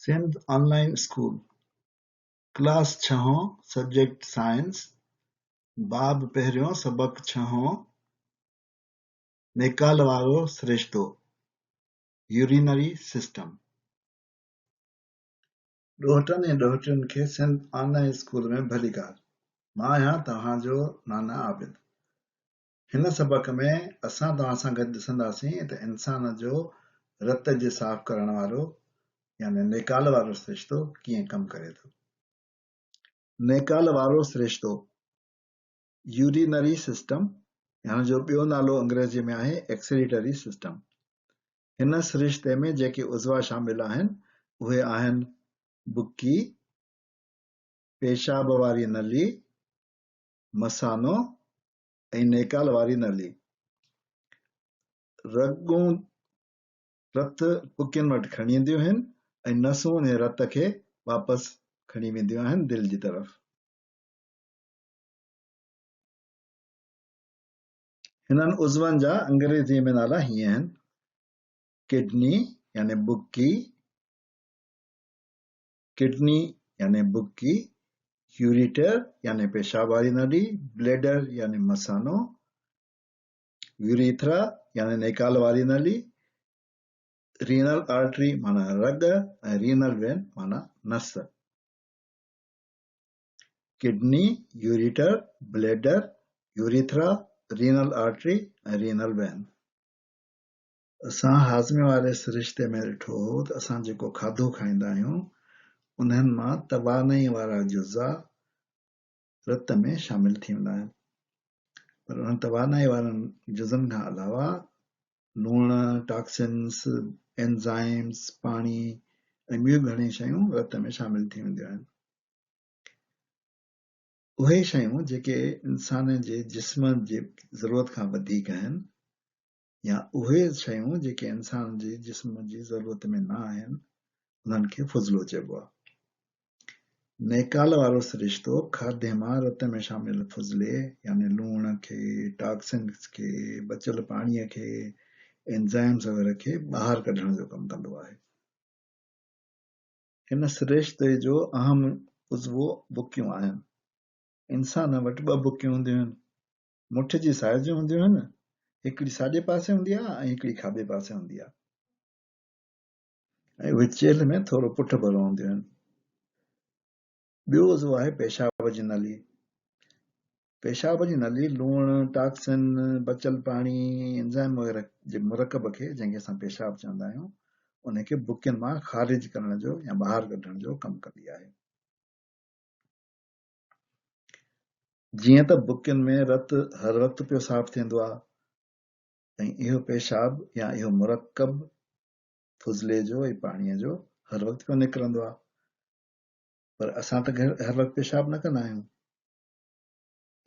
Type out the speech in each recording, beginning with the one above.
سنڌ آن line school, class ڇهون، subject science, باب پهريون، سبق ڇهون، نيڪال وارو سرشتو، Urinary System. ڏوهٽن ۽ ڏوهٽين کي سنڌ آن لائين اسڪول ۾ ڀليڪار. مان آهيان توهان جو نانا عابد. هن سبق ۾ اسان توهان سان گڏ ڏسنداسين ته انسان جو رت جي صاف ڪرڻ وارو يعني نيڪال وارو سرشتو ڪيئن ڪم ڪري ٿو. نيڪال وارو سرشتو، Urinary System، هن جو ٻيو نالو انگريزي ۾ آهي Excretory System. هن سرشتي ۾ جيڪي عضوا شامل آهن اهي آهن بڪي، پيشاب واري نلي، مثانو ۽ نيڪال واري نلي. رڳون رت پڪين وٽ کڻي اينديون آهن ۽ نسون انهي رت کي واپس کڻي وينديون آهن دل جي طرف. هنن عضون جا انگريزيء ۾ نالا هيئن آهن، ڪڊني يعني بڪي، ڪڊني يعني بڪي، يوريٽر يعني پيشاب واري نلي، بليڊر يعني مثانو، يوريٿرا يعني نيڪال واري نلي، رينل آرٽري معنيٰ رڳ ۽ رينل وين معنيٰ نس. Kidney, ureter, bladder, urethra, renal artery ۽ renal vein. اسان هاضمي واري سرشتي ۾ ڏٺو هو ته اسان جيڪو کاڌو کائيندا آهيون، انهن مان توانائي وارا جزا رت ۾ شامل ٿي ويندا آهن. پر انهن توانائي وارن جزن کان علاوه لوڻ، ٽاڪسنس، اينزائمز، پاڻي ۽ ٻيون گهڻيون شيون رت ۾ شامل ٿي وينديون آهن. اهي شيون جيڪي انسان جي جسم جي ضرورت کان وڌيڪ آهن يا اهي شيون جيڪي انسان جي جسم جي ضرورت ۾ نه آهن، انهن کي فضلو چئبو آهي. نيڪال وارو سرشتو کاڌي مان رت ۾ شامل فضلي يعني لوڻ کي، ٽاڪسنس کي، بچيل پاڻيء کي، اينزائمز وغيره کي ٻاهر ڪڍڻ جو ڪم ڪندو آهي. هن سرشتي جو اهم عضوو بڪيون آهن. انسان وٽ ٻه بڪيون هونديون آهن. مٺ جي سائيز جون هونديون آهن. هڪڙي ساڄي پاسي هوندي آهي ۽ هڪڙي کاٻي پاسي هوندي آهي. ۽ اهي چيلهه ۾ ٿورو پٺ ڀرو هونديون آهن. ٻيو عضوو آهي پيشاب جي نلي. پيشاب جي نلي لوڻ، ٽاڪسن، بچيل پاڻي، اينزائم وغيره جي مرڪب کي جنهن کي اسان پيشاب چوندا آهيون، ان کي بڪين مان خارج ڪرڻ جو يا ٻاهر ڪڍڻ جو ڪم ڪندي آهي. جيئن ته بڪين ۾ رت هر وقت پيو صاف ٿيندو آهي ۽ اهو پيشاب يا اهو مرڪب فضلي جو ۽ پاڻيء جو هر وقت پيو نڪرندو آهي پر اسان ته هر وقت پيشاب نه ڪندا آهيون.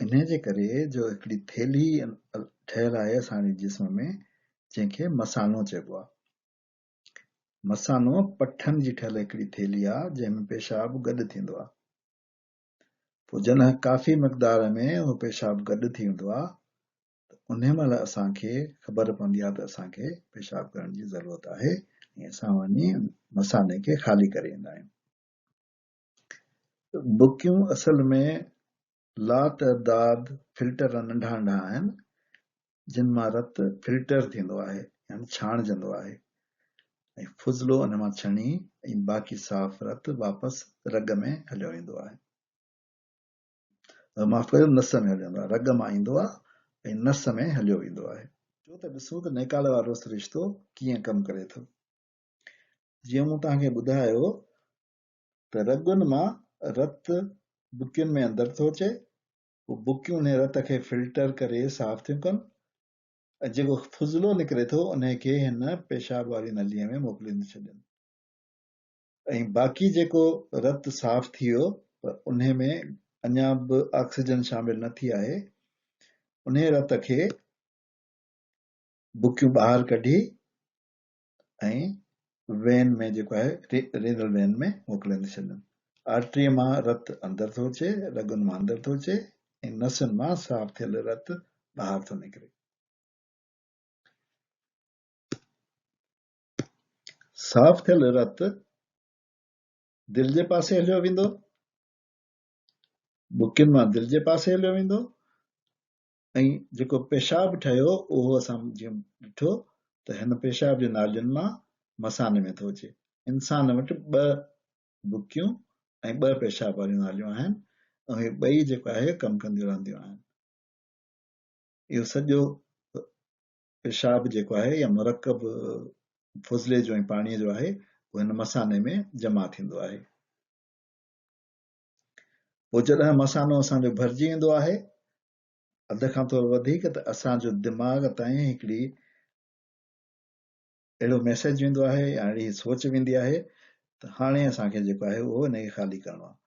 انهيء جي ڪري جو هڪڙي ٿيلهي ٺهيل آهي اسان جي جسم ۾ جنهن کي مثانو چئبو آهي. مثانو پٺن جي ٺهيل هڪڙي ٿيلهي آهي جنهن ۾ پيشاب گڏ ٿيندو آهي. پوء جڏهن ڪافي مقدار ۾ اهو پيشاب گڏ ٿي ويندو آهي ته انهيء مهل اسان کي خبر پوندي آهي ته اسان کي پيشاب ڪرڻ جي ضرورت آهي ۽ اسان وڃي مثاني کي خالي ڪري ايندا آهيون. بڪيون اصل ۾ لاتعداد فلٽر ننڍا ننڍا آهن جن مان رت فلٽر ٿيندو آهي يعني ڇاڻجندو آهي ۽ فضلو ان مان ڇڻي ۽ باقي صاف رت واپس رڳ ۾ هليو ويندو آهي. معاف ڪجو نس ۾ هليو ويندو آهي، رڳ مان ايندو آهي ۽ نس ۾ هليو ويندو آهي. اچو ته ڏسون ته نيڪال وارو سرشتو ڪيئن ڪم ڪري ٿو. جيئن مون توهان کي ٻڌايو ته رڳن مان رت بڪين ۾ اندر ٿو اچي، پوء بڪيون انهي رت کي فلٽر ڪري صاف ٿيون ڪن ۽ جيڪو فضلو نڪري ٿو انهي کي هن پيشاب واري نليء ۾ موڪلي ٿيون ڇڏين. ۽ باقي جيڪو رت صاف ٿي ويو پر انهي ۾ اڃا به آڪسيجن شامل نه ٿي آهي، انهي رت کي بڪيون ٻاهر ڪڍي ۽ وين ۾ جيڪو آهي رينل وين ۾ موڪليندي ڇڏين. آرٽريء مان رت اندر ٿو اچي، رڳن مان اندر ٿو اچي ۽ نسن مان صاف ٿيل رت ٻاهر ٿو نڪري. صاف ٿيل رت دل جي پاسي هليو ويندو، بڪين مان دل جي پاسي هليو ويندو ۽ جيڪو پيشاب ٺهيو اهو اسان جيئن ڏٺو ته هن پيشاب جي نالين مان مثاني ۾ ٿو اچي. انسان وٽ ٻه بڪيون ۽ ٻه پيشاب واريون ناليون آهن ۽ اهي ٻئي جيڪو آهي ڪم ڪنديون رهنديون آهن. اهو سڄو پيشاب جيڪو آهي يا مرڪب فضلي جو ۽ پاڻيء جو آهي اهو هن مثاني ۾ جمع ٿيندو آهي. پوء جڏهن مثانو اسان جو ڀرجي ويندو آهي اڌ کان ٿورو وڌيڪ ته اسان جو دماغ تائين هڪڙي اهڙو ميسيج ويندو آهي يا اهڙي سوچ ويندي آهي ته هاڻي اسان کي جيڪو آهي اهو ان کي خالي ڪرڻو آهي.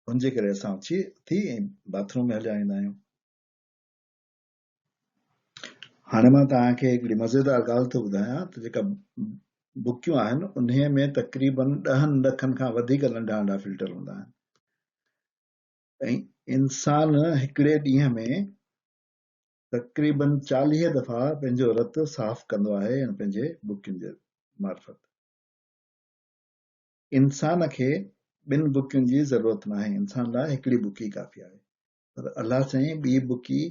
ان جي ڪري اسان اٿي اٿي ۽ باٿ روم ۾ هليا ويندا آهيون. هاڻي مان توهان کي هڪڙي مزيدار ڳالهه ٿو ٻڌايان ته جيڪا بڪيون آهن انهي ۾ تقريبن ڏهن لکن کان وڌيڪ ننڍا ننڍا فلٽر هوندا آهن ۽ انسان هڪڙي ڏينهن ۾ تقريبن 40 دفعا پنهنجو رت صاف ڪندو آهي ۽ پنهنجي بڪين جي معرفت. انسان کي ٻن بڪين جي ضرورت ناهي، انسان لاء هڪڙي بڪي ڪافي آهي. پر الله سائين ٻي بڪي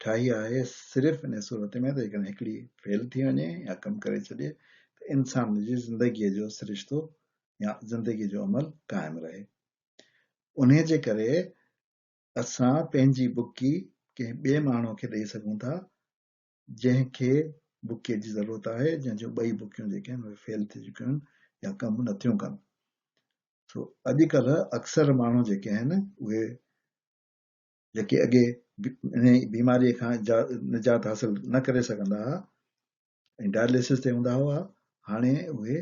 ٺاهي آهي صرف ان صورت ۾ ته جيڪڏهن هڪڙي فيل ٿي وڃي يا ڪم ڪري ڇڏي ته انسان جي زندگيء جو سرشتو يا زندگيء جو عمل قائم رهي. انهيء جي ڪري اسان پنهنجي بڪي ڪنهن ٻئي ماڻهوء کي ڏئي سگهون ٿا جنهن کي بڪيء جي ضرورت آهي، جنهن جون ٻئي بڪيون جيڪي آهن اهي فيل ٿي چڪيون آهن يا ڪم نٿيون ڪن. سو اڄڪلهه اڪثر ماڻهو جيڪي آهن اهي جيڪي اڳي انهي بيماريء کان نجات حاصل نه ڪري سگهندا هئا ۽ ڊائليسس تي هوندا هئا، هاڻي اهي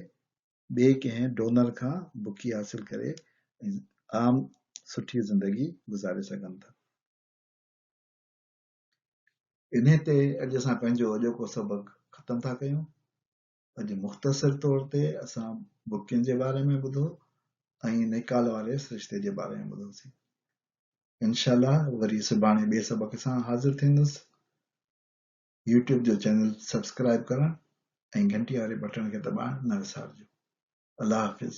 ٻئي ڪنهن ڊونر کان بڪي حاصل ڪري ۽ عام سٺي زندگي گذاري سگهن ٿا. انهي تي اڄ اسان پنهنجو اڄوڪو سبق ختم ٿا ڪيون. اڄ مختصر طور تي اسان بڪين جي باري ۾ ٻڌو ۽ نيڪال واري سرشتي جي باري ۾ ٻڌوسين. انشاء الله وري سڀاڻي ٻئي سبق سان حاضر ٿيندس. يوٽيوب جو چينل سبسڪرائب ڪرڻ ۽ گهنٽي واري بٽڻ کي دٻائڻ نه وسارجو. الله حافظ.